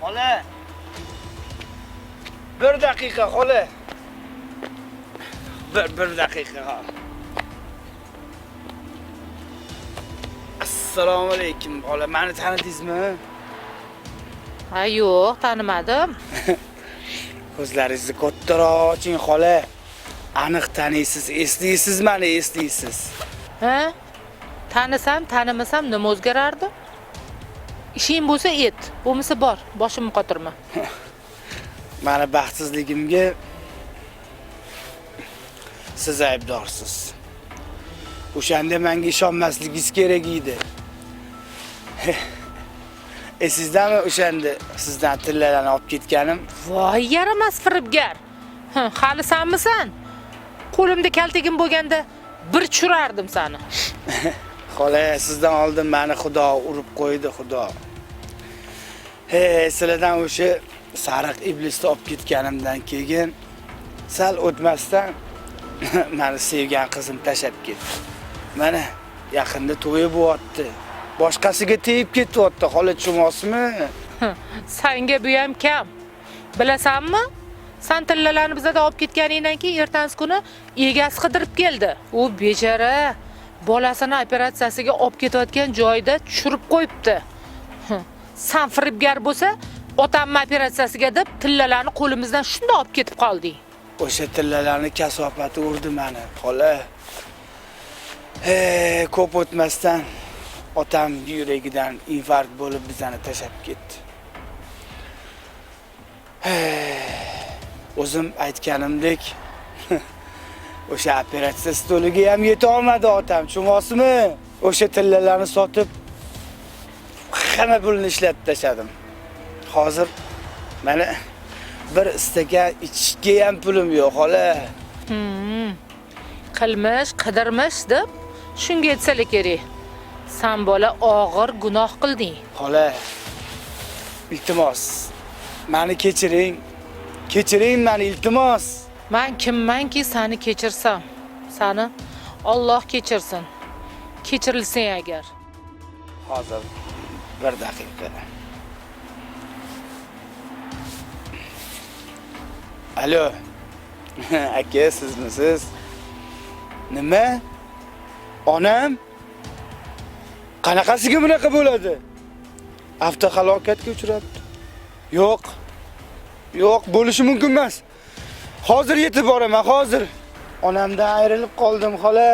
Xola. Bir daqiqa, xola. Bir daqiqa. Assalomu alaykum, xola. Meni tanidingizmi? Ha, yo'q, tanimadim. Ko'zlaringizni kattaroq oching, xola. Aniq taniysiz, eslaysiz meni, eslaysiz. Ha? Tanisam, tanimasam nima o'zgarardi? Ishing bo'lsa et, bo'lmasa bor, boshimni qotirma. Meni baxtsizligimga siz aybdorsiz. O'shanda menga ishonmasligingiz kerak edi. Esizdami o'shanda sizdan tillalarni olib ketganim? Voy, yaramas firibgar. Hali sanmisan? Qo'limda kaltagim bo'lganda bir tushirardim seni. Xola, sizdan oldin meni Xudo urib qo'ydi, Xudo. Hey, sizlardan o'sha sariq iblisni olib ketganimdan keyin sal o'tmasdan meni sevgan qizim tashlab ketdi. Mana yaqinda to'yi bo'lyapti. Boshqasiga tegib ketyapti, xola, tushunasizmi? Senga bu ham kam. Bilasanmi? San tillalarni bizdan olib ketganingdan keyin ertasi kuni egasi qidirib keldi. U bechora bolasini operatsiyasiga olib ketayotgan joyida tushirib qo'yibdi. San firibgar bo'lsa, otamni operatsiyasiga deb tillalarni qo'limizdan shunday olib ketib qolding. O'sha tillalarni kasofati urdi meni, xola. Hey, ko'p o'tmasdan otam yuragidan infarkt bo'lib bizani tashlab ketdi. Hey, o'zim aytganimdek o'sha operatsiya stoliga ham yeta olmadi otam, tushunasizmi? O'sha tillalarni sotib hamma pulni ishlatib tashladim. Hozir mana bir istagan ichishga ham pulim yo'q, xola. Qilmish, qidirmish deb shunga yetsalar kerak. San bola og'ir gunoh qilding. Xola, iltimos, meni kechiring. Kechiring meni, iltimos. Men kimmanki seni kechirsam, seni Alloh kechirsin. Kechirilsang agar. Hozir bir daqiqa. Alo. Aka, sizmisiz? Nima? Onam? Qanaqasiga bunaqa bo'ladi? Avtohalokatga uchrabdi. Yo'q. Yo'q, bo'lishi mumkin emas. Hozir yetib boraman, hozir. Onamdan ayrilib qoldim, xola.